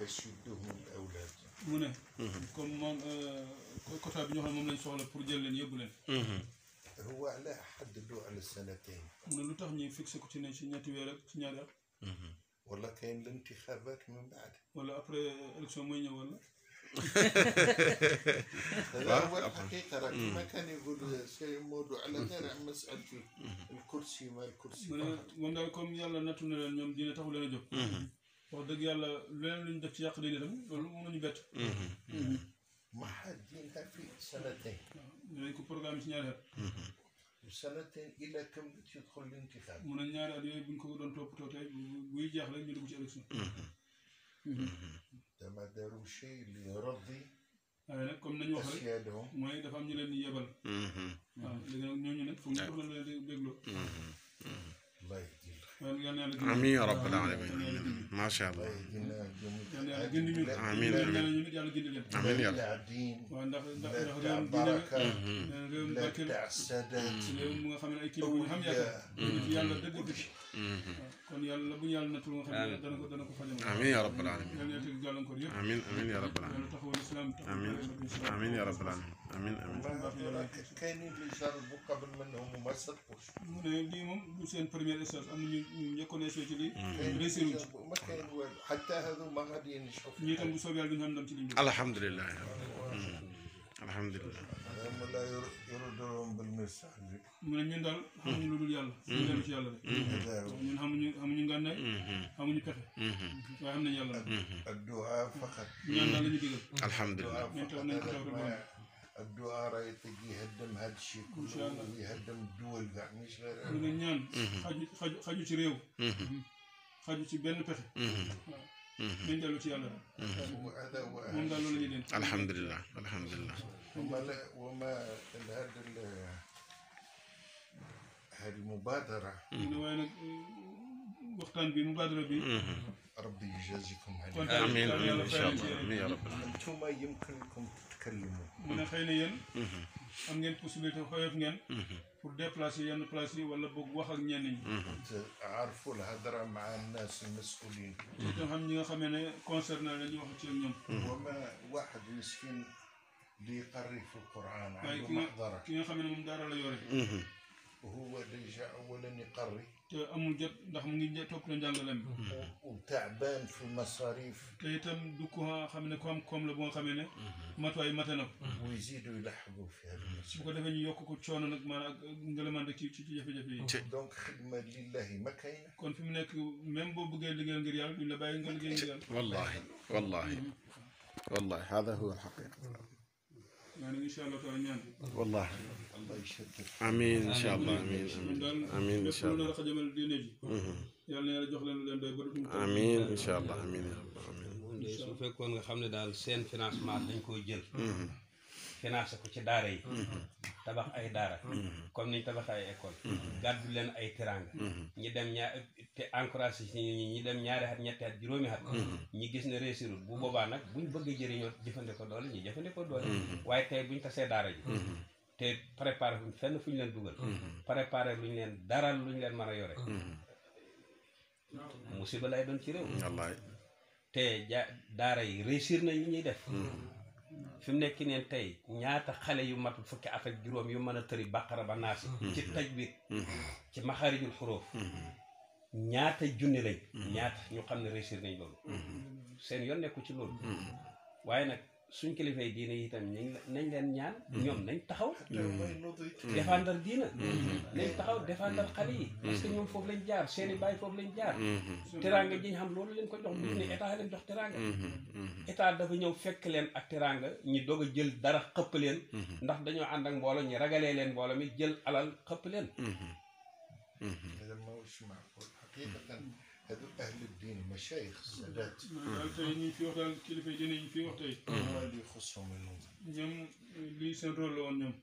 بشدهم الأولاد mu ne comme moom quota bi ñoo xam ne moom lañ soxla pour jël leen yóbbu leen هو على حددوا على سنتين mu ne lu tax ñuy fixé ko ci ne ci ñetti weer ak ci ñaari at ولا كاين الانتخابات من بعد wala après élection mooy ñëw wala هذا هو الحقيقة راه ما كان يقول سي موضوع على غير مسألة الكرسي ما الكرسي mu ne moom daal comme yàlla nattu na leen ñoom dina taxu leen a jóg wax dëgg yàlla leneen lu ñu def ci yàq diine tam loolu mënuñu bett محددينها في سنتين dinañ ko programme ci ñaari at سنتين إلى كم تدخل الانتخاب mu ne ñaari at yooyu bu ñu ko doon toppatoo tey buy jeex rek ñu dugg ci élection ما داروا شيء ليرضي waaye nag comme nañu wax rek أسيادهم mooy dafa am ñu leen di yebal waaw léegi nag ñooñu nag foog ñu pour leen di bégloo الله يهدي آمين يا رب العالمين ما شاء الله yàlla gindi ñu آمين آمين ñu nit yàlla gindi leen آمين يا رب بتاع الدين waaw ndax بتاع réewum diine بركة réewum barkeel بتاع السادات réew mu nga xam ne ay kilifa yu xam yaakaar ci yàlla dëgg fi kon yàlla bu ñu yàlla nattul nga xam ne dana ko fajal آمين يا رب العالمين yàlla teg gàllankoor yëpp آمين آمين يا رب yàlla العالمين taxawal islam آمين آمين يا رب العالمين آمين آمين كاينين اللي جربوا قبل منهم وما صدقوش mu ne lii moom du seen première stage am na ñu njëkkoon a essayé ci lii كاين réussir wuñ ci ما كاين والو حتى هذو ما غادي ينجحوا ñii tam bu soobee yàlla duñu am ndam ci liñ الحمد لله يا رب الحمد لله هم لا يردون بالمرسال mu ne ñun daal xamuñu lu dul yàlla ñu dellu ci yàlla rek هذا هو ñun xamuñu ngànnaay xamuñu pexe waaye xam nañ yàlla rek الدعاء فقط ñaan daal la ñu digal الحمد لله الدعاء راه تجي يهدم هذا الشيء كله ويهدم الدول كاع مش غير mu ne ñaan xaju ci réew xaju ci benn pexe waaw nañ dellu ci yàlla rek هذا هو moom daal loolu la ñuy leen الحمد لله الحمد لله وما هذه المبادرة mu ne waaye nag waxtaan bi mubaadara bi ربي يجازيكم عليها kontaan آمين yàlla آمين إن شاء fayal ci الله آمين يا رب انتم يمكن لكم تتكلموا mu ne xëy na yéen am ngeen possibilité xoyof ngeen pour déplacer yenn place yi wala boog wax ak ñenn ñi عارفوا الهضرة مع الناس المسؤولين itam xam ñi nga xamee ne concerné la ñuy wax ci ak ñoom وما واحد مسكين اللي يقري في القرآن waaye عنده محضرة ki nga xam ne moom daara la yore وهو اللي جاء أولا يقري te amul jot ndax mu ngi topp la njàngaleem وتعبان في المصاريف te itam du ko xam ne ko am koom la bu nga xamee ne matuwaay mate na ko ويزيدوا يلحقوا في هذا su ko defee ñu yokk ko coono nag maanaam ak ngëlemante ci jafe-jafe yi دونك خدمة لله ما كاينة kon fi mu nekk même boo bëggee liggéeyal ngir yàlla duñ la bàyyi nga liggéey ngir yàlla والله والله والله هذا هو الحقيقة يعني ان شاء الله taala ñaan والله الله يشدد آمين إن شاء الله آمين ñun daal آمين إن شاء lépp lu الله nar a xajamal diine ji yàlla na yàlla jox leen leen doy ba duñ ko آمين إن شاء الله آمين يا رب آمين su fekkoon nga xam ne daal seen financement dañ koy jël financé ko ci daara yi tabax ay daara comme niñ tabax ay école gàddu leen ay teranga ñi dem te encouragé ci ñi dem ñaari at ñetti at juróomi at ñi gis ne réussirul bu boobaa nag buñ bëgg a jëriñoo jëfandikoo doole ñi jëfandikoo doole waaye tey buñ tasee daara ji te préparé fuñ fenn fu ñu leen dugal préparé luñ leen dara luñ leen mën a yore musiba lay doon ci réew والله te daara yi réussir nañ li ñuy def fi mu nekk neen tey ñaata xale yu matul fukki at ak juróom yu mën a tëri bàqara ba naasi ci tajwid ci maxaarijul xuróof ñaata junni lañ ñaata ñu xam ne réussir nañ loolu seen yoon nekku ci loolu waaye nag suñ kilifay diine yi itam nañ leen ñaan ñoom nañ taxaw défendre diina nañ taxaw défendre xale yi parce que ñoom foofu lañ jaar seeni baay foofu lañ jaar teranga ji ñu xam loolu leen ko jox bu ne état leen jox teranga état dafa ñëw fekk leen ak teranga ñi doog a jël dara xëpp leen ndax dañoo ànd ak mbooloo ñi ragalee leen mbooloo mi jël alal xëpp leen هذا ما هوش معقول حقيقة هذو أهل الدين مشايخ السادات daal tey ñu fi wax daal kilifa yi diine ñu fi wax tey هما اللي يخصهم النوضة ñoom lii seen rôle la woon ñoom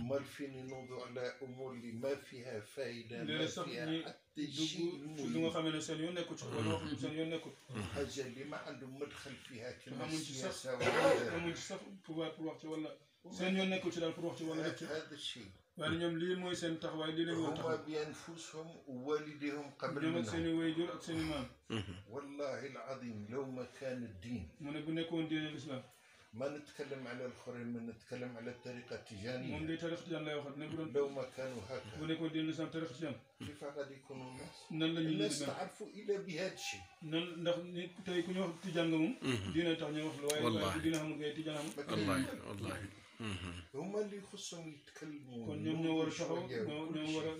مال فين ينوضوا على أمور اللي ما فيها فايدة ما léeg-léeg sax فيها ñi حتى dugg شيء ci lu nga xamee ne seen yoon nekkul ci wala wax seen yoon nekkul حاجة اللي ما عندهم مدخل فيها كما amuñ ci sax السياسة ولا amuñ ci sax pouvoir pour wax ci wala seen yoon nekkul ci daal pour wax ci wala def ci هذا الشيء waaye ñoom lii mooy seen taxawaay lii lañu war a هما taxaw بأنفسهم ووالديهم قبل ñoom ak seen i منهم waajur ak seen i maam والله العظيم لو ما كان الدين mu ne bu nekkoon diine l'islam ما نتكلم على الآخرين ما نتكلم على الطريقة moom التجانية day tarix tijaan lay waxat ne bu doon لو ما كانوا bu هكذا nekkoon diine l'islam tarix tijaan كيف غادي يكونوا الناس؟ nan la ñuy الناس mel تعرفوا إلا بهذا الشيء nan ndax nit tey ku ñu wax tijaan nga moom diine tax ñu wax la waaye Wallahi. waaye bu diine xamul ngay tijaan amul والله والله هما اللي يخصهم يتكلموا kon ñoom ñoo war a taxaw شوية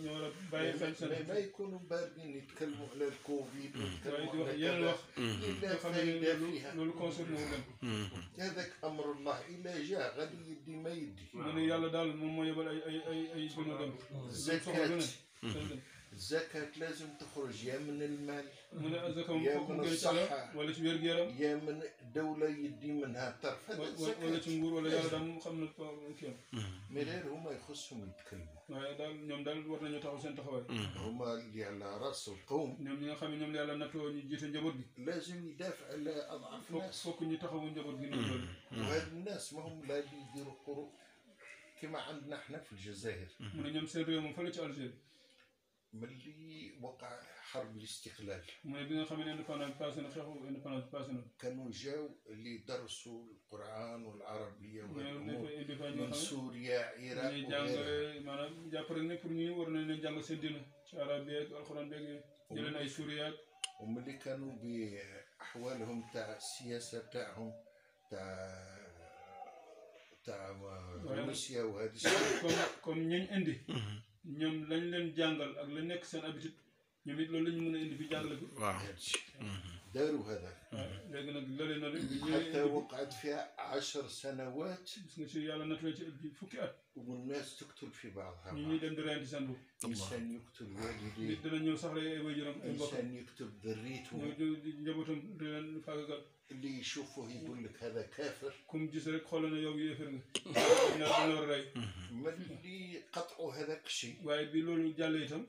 ñoo war a bàyyi xel seen ما يكونوا باردين يتكلموا على الكوفيد waaye di ويتكلموا wax على yeneen كذا wax إلا yoo xam ne فايدة فيها loolu concerné wu leen هذاك أمر الله إلا جاء غادي يدي ما يدي mu ne yàlla daal moom moo yebal ay duna dem soxla lu ne الزكاة لازم تخرج يا من المال mu ne azaka moom fokk mu génn ci alal wala ci wér-gu-yaram يا من دولة يدي منها طرف هذا wala ci الزكاة nguur wala yàlla daal moom xam na kii من غير هما يخصهم يتكلموا waaye daal ñoom daal war nañu taxaw seen taxawaay هما اللي على رأس القوم ñoom ñi nga xam ne ñoom la yàlla nattoo ñu jiite njaboot gi لازم يدافع على أضعف fokk الناس fokk ñu taxawu njaboot gi nii loolu وهاد الناس ما هم لا يديروا قروء كما عندنا احنا في الجزائر mu ne ñoom seen réew moom fële ci Algérie ملي وقع حرب الاستقلال mu ne bi nga xam ne indépendance passé na xeexu indépendance passé na كانوا جاو اللي درسوا القرآن والعربية ñoo والأمور nekk indépendance من ñoo xam سوريا ne عراق ñuy وغيرها jàngale maanaam jàpp rek ne pour ñu war nañ leen jàng seen dina ci arab bi ak alxuraan beeg jëleen ay Suuriya ak وملي كانوا بأحوالهم تاع السياسة تاعهم تاع روسيا وهذه comme ñañ indi ñoom lañ leen jàngal ak la nekk seen habitude ñoom it loolu la ñu mën a indi fi jàngale bi واو داروا هذا léegi nag loolee noonu bi حتى ñëwee وقعت فيها 10 سنوات gis nga ci yàlla nattuwee ci fukki at والناس تقتل في بعضها ñi ñuy dem di reyante seen bopp إنسان يقتل والديه nit dina ñëw sax rek ay waajuram ay mbokk إنسان يقتل ذريته ñëw di njabootam di leen faagagal اللي يشوفه يقول لك هذا كافر comme gis rek xoolal na yow yéefar nga ñaar dina war a rey ما اللي قطعوا هذاك الشيء waaye bi loolu jàllee itam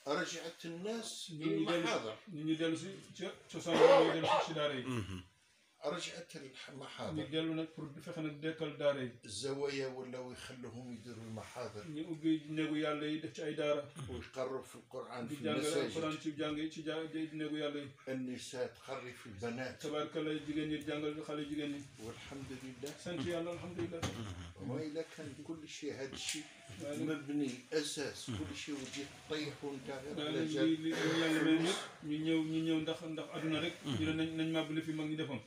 رجعت الناس ñi ñu dellu للمحاضر ñi ñu dellu si ca cosaan ñooy dellu si ci daara yi رجعت ñu المحاضر dellu nag pour fexe nag dekkal daara yi الزوايا ولاو يخلوهم يديروا المحاضر ñu ubbi néegu yàlla yi def ci ay daara ويقروا في القرآن di في jàngale alxuraan المساجد ci jàng ci néegu yàlla yi النساء تقري في البنات tabaarkalla jigéen ñi jàngal xale jigéen ñi والحمد لله sant yàlla alhamdulilah وما إذا كان كل شيء هذا الشيء waaye nag مبني أساس كل شيء ودي تطيح وانت غير waaye على nag جال li yàlla may ñëpp ñu ñëw ndax àdduna rek ñu ne nañ màbb li fi mag ñi defoon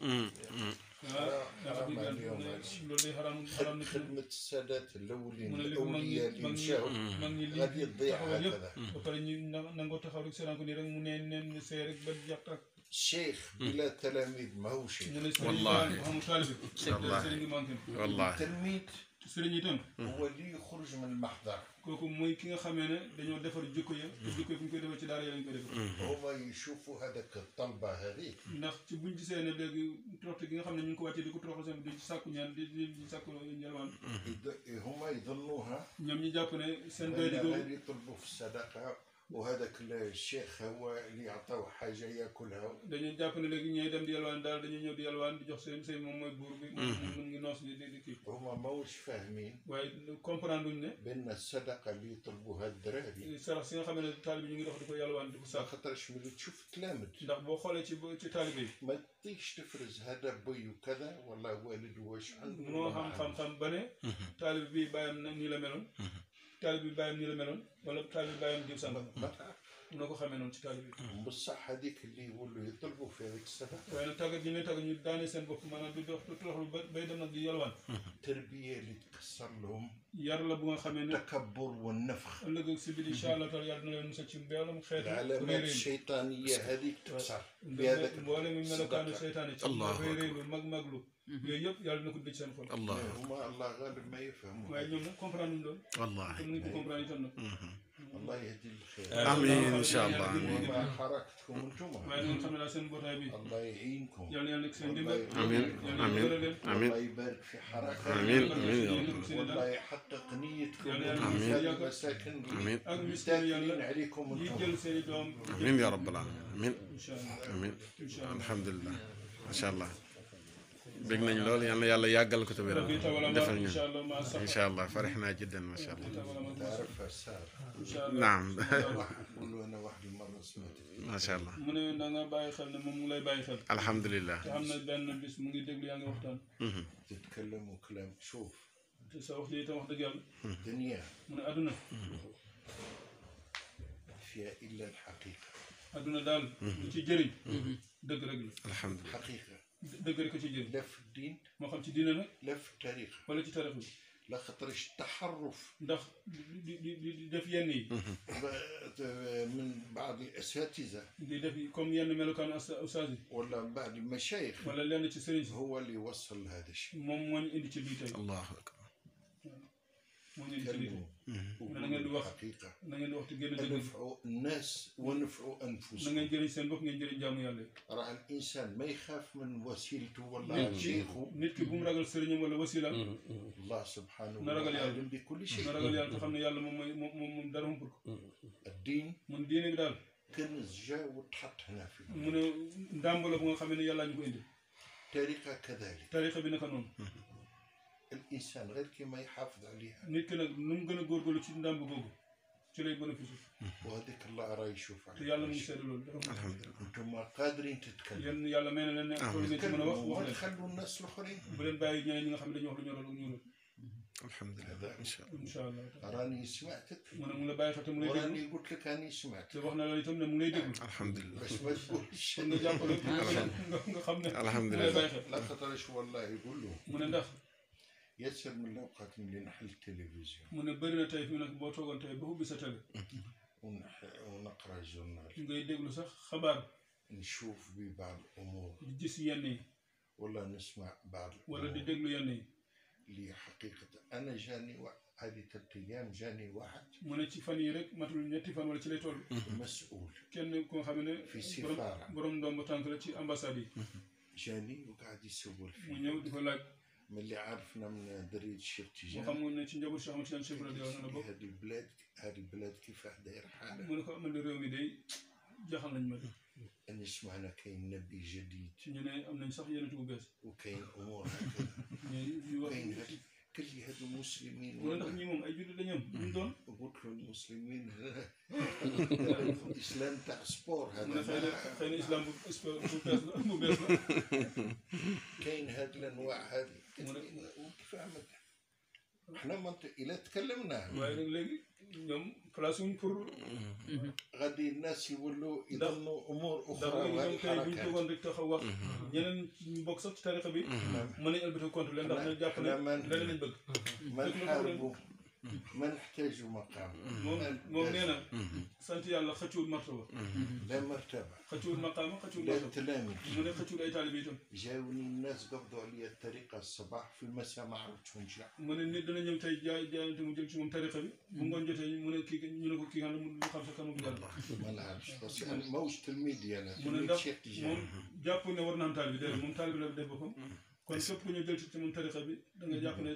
waaw حرام ndax اليوم loolu day xaram na ci خدمة السادات الأولين mu ne li fi mag ñi الأولياء اللي مشاو mag ñi li غادي تضيع taxawal yëpp هكذا ba pare ñu nangoo taxaw rek seetaan ko nii rek mu neen see rek ba jeex tak الشيخ بلا تلاميذ ما هو شيء ñu ne sëriñ Wallaahi. bi xamul taalibe Wallaahi. sëriñ bi manqué والله التلميذ sëriñ itam هو اللي يخرج من المحضر kooku mooy ki nga xamee ne dañoo defar jikko ya te jikko yi fu ñu koy defee ci daara yi lañ koy defee هما يشوفوا هذاك الطلبة هذه ndax ci buñ gisee ne léegi toroxte gi nga xam ne ñu ngi ko wàccee di ko toroxal seen di sàkku ñaan di sàkku njëlwaan هما يظنوها ñoom ñu jàpp ne seen doy di بأن googu غادي يطلبوا في الصدقة وهذاك الشيخ هو اللي يعطوه حاجة ياكلها dañuy jàpp ne léegi ñooy dem di yalwaan daal dañuy ñëw di yalwaan di jox seen moom mooy buur bi mu ngi noos di kii هما ماوش فاهمين waaye comprendre duñ ne بأن الصدقة اللي يطلبوها الدراري sarax si nga xam ne taalibe ñu ngi dox di ko yalwaan di ko sàkk خاطرش ملي تشوف تلامد ndax boo xoolee ci taalibe yi ما تطيش تفرز هذا بي وكذا والله والد واش عنده munoo xam-xam ba ne taalibe bi bàyyam nii la meloon taalibe bi bàyyam nii la meloon wala taalibe bi bàyyam diw sàngam ما تعرف munoo ko xamee noonu ci taalibe bi بصح هذيك اللي يولوا يطلبوا في هذيك الصدقة waaye nag tàggat yi ñuy tàggat ñu daane seen bopp maanaam di dox toroxlu bay dem nag di yalwaan التربية اللي تكسر لهم yar la bu nga xamee ne التكبر والنفخ ëllëg ak si biir incha allah taala yàlla dina leen musal ci mbeelum xeetu العلامات réeréy الشيطانية هذيك تكسر بهذاك mboole mi melokaanu الصدقة. seytaane ci Allahu réeréylu maglu yooyu yëpp yàlla dina ko dëj seen xol الله هما الله غالب ما يفهموا waaye ñoom nag comprendre ñu loolu والله comme ni ñu ko comprendre itam nag الله يهدي الخير آمين إن شاء الله وما حركتكم انتم waaye nag xam ne daal seen mbootaay bi الله يعينكم yàlla yàlla nekk seen dimbal آمين yàlla آمين yàlla leen آمين الله يبارك في حركتكم آمين آمين يا رب والله يحقق نيتكم آمين. في هذه المساكن آمين ak miskin مستاكلين yàlla عليكم yi انتم jël seen i doom آمين يا رب العالمين آمين incha allah آمين incha allah الحمد لله ما شاء الله bég nañ lool yal na yàlla yàggal ko te wéral ربي تولى defal ñu إن شاء الله مع الصحة إن شاء الله فرحنا جدا ما شاء الله تعرف السار إن شاء الله نعم قولوا أنا وحدي مرة سمعت ما شاء الله mu ne da nga bàyyi xel ne moom mu ngi lay bàyyi xel الحمد لله te xam na benn bis mu ngi déglu yaa ngi waxtaan تتكلموا كلام شوف te sa wax ji itam wax dëgg yàlla الدنيا mu ne adduna فيها إلا الحقيقة adduna daal lu ci jëriñ dëgg rek la الحمد لله حقيقة dëgg rek a ci jëriñ لا في الدين moo xam ci diine nag لا في التاريخ wala ci tarix bi لا خطرش تحرف ndax di def yenn yi من بعض الأساتذة di def comme yenn melokaan ustaas yi ولا بعض المشايخ wala lenn ci sëriñ si هو اللي وصل لهذا الشيء moom moo ñu indi ci lii tey الله أكبر moo ñu indi ci lii tey كلموا na ngeen di wax حقيقة na ngeen di wax te génn dëgg نفعوا الناس ونفعوا na أنفسهم ngeen jëriñ seen bopp ngeen jëriñ jaamu yàlla yi راه الإنسان ما يخاف من وسيلته ولا nit شيخه nit ki bu mu ragal sëriñam wala wasilaam الله سبحانه نرى وتعالى اليوم. عالم بكل شيء na ragal yàlla te xam ne yàlla moom mooy moom dara humpul ko الدين mun diine bi daal كنز جاء وتحط هنا في mu ne ndàmb la bu nga xam ne yàllaa ñu ko indi الطريقة كذلك tarixa bi naka noonu الإنسان غير كما يحافظ عليها nit ki nag nu mu gën a góorgóorlu ci ndàmb googu ci lay bénéfice وهذيك الله راه يشوف te yàlla mu عليك ngi seede loolu dafa الحمد لله انتم قادرين تتكلموا yéen yàlla may na leen ne loolu ngeen ci mën a wax تكلموا wax ما leen تخلوا الناس الآخرين bu leen bàyyi ñeneen ñi nga xam ne dañuy wax lu ñorul ak ñorul الحمد لله إن شاء الله incha allah راني سمعتك mu ne mu ngi la bàyyi xel te mu ngi lay déglu وراني قلت لك راني سمعت te wax na loolu itam ne mu ngi lay déglu الحمد لله بس ما تقولش kon nga jàppale nga xam ne الحمد mu lay bàyyi لله xel لا خطرش والله يقول له mu ne ndax يسر من الأوقات اللي نحل التلفزيون mu ne bëri na tey fi mu nekk boo toogoon tey ba ubbi sa télé ونقرأ الجورنال ngay déglu sax xabaar نشوف ببعض الأمور di gis yenn yi ولا نسمع بعض wala di الأمور déglu yenn yi اللي حقيقة أنا جاني هذه 3 أيام جاني واحد mu ne ci fan yi rek matul ñetti fan wala ci lay toll مسؤول kenn koo xam ne في سفارة borom ndomb tànk la ci ambassade yi جاني وقاعد يسول mu فيه ñëw di ko laaj من اللي عارفنا من دريد الشيخ mu تيجان xam ne ci njaboot Cheikh Ahmad Tidiane Chérif radiyallahu anhu la bokk هذه البلاد كيفاه داير حالها mu ne ko amal réew mi day jaxal nañ ma de أن سمعنا كاين نبي جديد ñu ne am nañ sax yeneen bu bees وكاين أمور هكذا ñuy wax وكاين هاد كل هادو مسلمين mu ne ndax ñi moom ay jullit la ñoom ñu doon قلت له المسلمين الإسلام تاع سبور mu ne هذا xëy na islam bu bees la bu bees la كاين هاد الأنواع هذه كيف عمل احنا منطق إلا تكلمنا waaye nag léegi ñoom place wuñ pour غادي الناس يولوا يظنوا أمور ndax أخرى léegi وهذه ñoom tey buñ حركات toogoon rek taxaw wax ñeneen ñu bokk sax ci tarixa bi mën nañ albati contre leen ndax ñu jàpp ne leneen lañ bëgg ما نحاربوا ما نحتاج مقام moom nee na sant yàlla xëccuwul martaba لا مرتبة xëccuwul maqaama xëccuwul لا martaba تلاميذ mu ne xëccuwul ay taalibe itam جاوني الناس قبضوا علي الطريقة الصباح في المساء ما عرفتهم جاء mu ne nit dana ñëw tey jaayante mu jël ci moom tarixa bi bu ngoon jotee mu ne kii ñu ne ko kii xam ne mu xam sa kanam bu jàll ما نعرفش بس أنا ما وش تلميذي أنا mu ne تلميذ ndax شيخ moom تجاني jàpp ne war na am taalibe déedéet moom taalibe la def boppam kon képp ku ñu jël ci moom tarixa bi da nga jàpp ne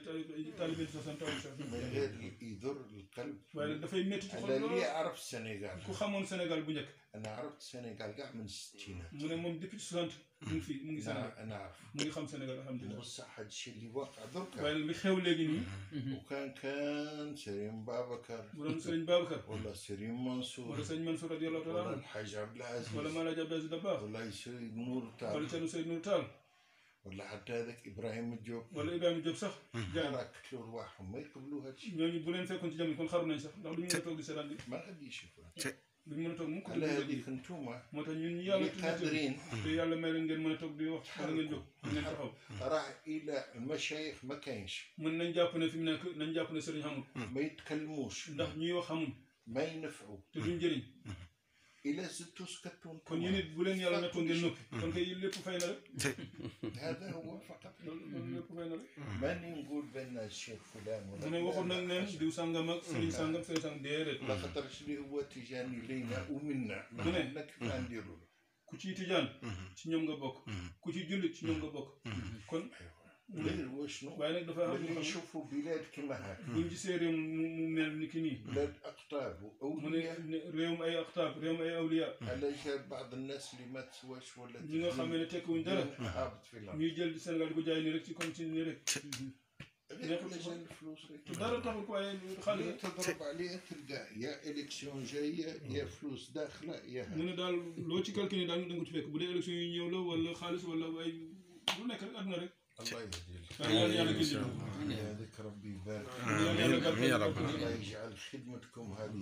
taalibe sa sant awul sa من غير يضر القلب waaye nag dafay métti ci xol أنا اللي lool أعرف السنغال ku xamoon Sénégal bu njëkk أنا عرفت السنغال كاع من الستينات mu ne moom depuis 60 mu ngi fi mu ngi Sénégal أنا أعرف mu ngi xam Sénégal alhamdulilah بصح هذا الشيء اللي واقع دركا waaye nag li xew léegi nii وكان سليم بابكر bu doon sëriñ Babacar ولا سليم منصور wala sëriñ Mansour radiyallahu taala ولا anhu الحاج عبد العزيز wala Maalaji Abdou Aziz Dabakh ولا سيد نور wala تاع Thierno Seydou Nour Tall ولا حتى هذاك ابراهيم الجوب wala Ibrahima Diop sax jaay راك كثر رواحهم ما يقبلوا هذا الشيء ñooñu bu leen fekkoon ci jamono kon xaru nañ sax ndax duñu mën a toog di seetaan bi ما غادي يشوفوا duñu mën a toog mukk على di هذيك انتوما moo tax ñun yàlla اللي قادرين te yàlla may leen ngeen mën a toog di wax wala ngeen jóg ngeen taxaw راه الى المشايخ ما كاينش mën nañ jàpp ne fi mu nekk nañ jàpp ne sëriñ xamul ما يتكلموش ndax ñuy wax xamul ما ينفعوا te duñ jëriñ الى زدتوا سكتوا kon yéen it bu leen yàlla nattoo ngeen noppi kon kay lépp fay na rek هذا هو فقط loolu lépp fay na rek ماني نقول بان الشيخ فلان mu ne waxul nag neen diw sàngam ak sëriñ sàngam sëriñ sàngam déedéet لا خاطرش اللي هو تجاني لينا ومنا ما كيف نديروا له ku ciy tijaan ci ñoom nga bokk ku ci jullit ci ñoom nga bokk kon غير وشنو waaye nag dafa am لما يشوفوا بلاد كما هكا buñ gisee réew mu mel ni ki nii بلاد أقطاب mu وأولياء ne réewum ay aqtaab réewum ay awliya على جال بعض الناس اللي ما تسواش ولا ñi nga xam ne tekkuwuñ dara هابط في الأرض ñuy jël Sénégal di ko jaay nii rek ci comme ci nii rek غير لجان الفلوس dara taxul ko waaye xaalis اللي تضرب عليه تلقى يا إلكسيون جاية يا فلوس داخلة يا mu ne daal loo ci calculé daal da nga ko ci fekk bu dee élection yi ñëw la wala xaalis wala ay lu nekk rek àdduna rek الله يهديك waaye yàlla yàlla gindi يهديك ربي يبارك آمين يا رب العالمين الله يجعل خدمتكم هذه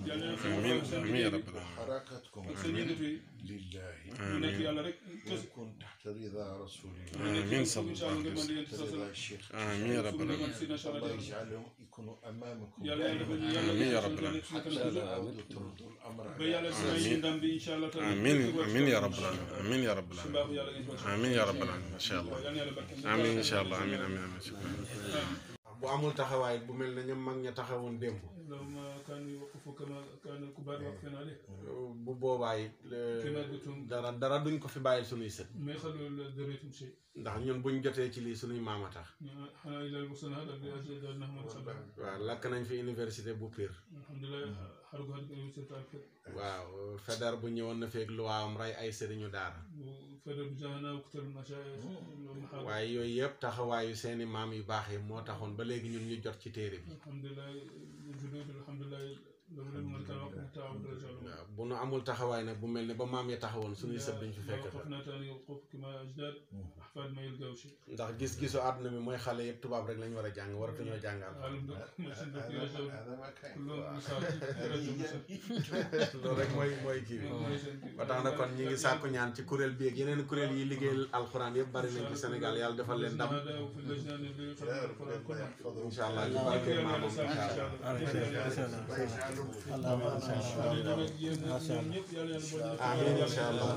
آمين يا رب العالمين وحركتكم ak seen yëngatu yi لله mu nekk yàlla rek kese ويكون تحت رضا رسول الله آمين صلى incha allah الله ngeen عليه mën di تحت yéen رضا sa الشيخ آمين يا رب العالمين الله يجعلهم يكونوا أمامكم yàlla yàlla dafa ñu آمين يا yàlla رب العالمين حتى تعودوا تردوا الأمر ba yàlla si may ndam bi incha allah آمين آمين يا رب العالمين آمين يا رب si العالمين mbaaxu yàlla ngeen ko آمين يا رب العالمين إن شاء الله yàlla yàlla barkeel آمين إن شاء الله آمين آمين آمين شكرا bu amul taxawaay bu mel ne ñoom mag ña taxawoon démb لو ما كانوا يوقفوا كما كان الكبار واقفين عليه bu boobaa it كما قلتم dara duñ ko fi bàyyil sunuy sët ما يخلوا ذريتهم شيء ndax ñun buñ jotee ci lii sunuy maam a tax احنا الى الوصول هذا اللي اجلناهم ان شاء الله waaw lakk nañ fi université bu Pire الحمد لله حرقوا هذه الوصول waaw Faidherbe bu ñëwoon na feeg lu waawam rey ay sëriñu daara وفدر بجاهنا وقتل المشايخ waaye yooyu yëpp taxawaayu seeni maam yu baax yi moo taxoon ba léegi ñun ñu jot ci téere bi الحمد لله الجدود الحمد لله لو لم كان وقت تعاود رجالهم waaw bu nu amul taxawaay nag bu mel ne ba maam ya taxawoon sunuy sët duñ fi fekk وقفنا ثاني وقوف كما اجداد احفاد ما يلقاو شيء ndax gis-gisu àdduna bi mooy xale yëpp tubaab rek lañ war a jàng waratuñoo jàngal عالم دك ماشي دك هذا ما كان كلهم مثال loolu rek mooy kii bi ba tax na kon ñi ngi sàkku ñaan ci kuréel bi ak yeneen kuréel yi liggéeyal alxuraan yëpp bari nañ ci Sénégal yàlla defal leen ndam وفي اللجنه اللي يخدم القران كله incha allah ci barke maamam incha allah amiin incha allah